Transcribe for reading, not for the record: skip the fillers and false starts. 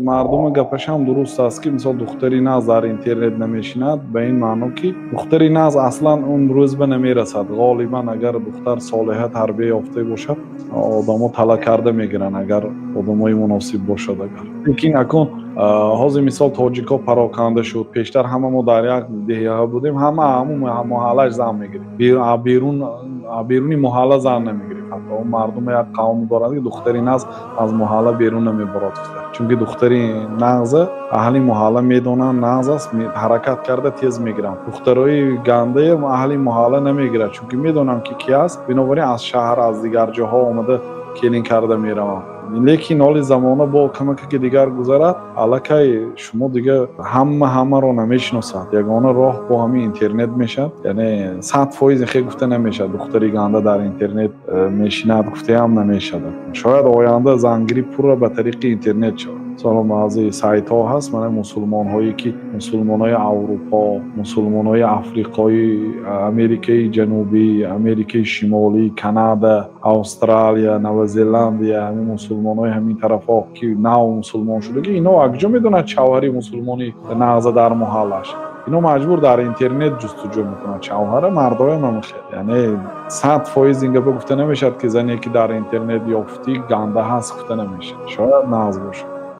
Мардума гапашам дуруст аст, ки мисол духтари нағз дар интернет намешинад, ба ин маъно, ки духтари нағз аслан он рӯз ба намерасад. Ғолибан, агар духтар солиҳа, тарбия ёфта бошад, одамо тала карда мегиранд, агар одамои муносиб бошад агар. Лекин акун ҳозир, мисол, тоҷикҳо пароканда шуд. Пештар ҳама мо дар як деҳа будем, ҳама ҳамун маҳаллаш зан мегирифт, берун беруни маҳалла зан намегирифт. Ҳатто он мардум як қавм доранд, ки духтари нағз аз маҳалла берун намебарод, чунки духтари нағза аҳли маҳалла медонанд, нағз аст, ҳаракат карда тез мегиранд. Духтарои гандае аҳли маҳалла намегирад, чунки медонанд, ки ки аст. Бинобар ин аз шаҳр, аз дигар ҷоҳо омада, келин карда мераванд. Лекин ҳоли замона бо камаке ки дигар гузарад, аллакай шумо дига ҳама ҳамаро намешиносад. Ягона роҳ бо ҳамин интернет мешавад. Яъне 100% хе гуфта намешавад, духтари ганда дар интернет мешинад гуфтаам намешавад. Шояд оянда зангирӣ пурра ба тариқи интернет шавад. Мисол, баъзе сайтҳо ҳаст, мана мусулмонҳое ки мусулмонҳои Аврупо, мусулмонҳои Африқои, Америкаи Ҷанубӣ, Америкаи Шимолӣ, Канада, Австралия, Нова Зеландия, ҳамин мусулмонҳои ҳамин тарафҳо, ки нав мусулмон шудаги, ино акҷо медонад шавҳари мусулмони нағза дар маҳаллаш? Ино маҷбур дар интернет ҷустуҷӯ мекунанд шавҳара. Мардоям ҳам хел. Яъне 100% ин гапа гуфта намешавад, ки зане, ки дар интернет ёфтӣ, ганда ҳаст, гуфта намешавад. Шояд нағз бошад.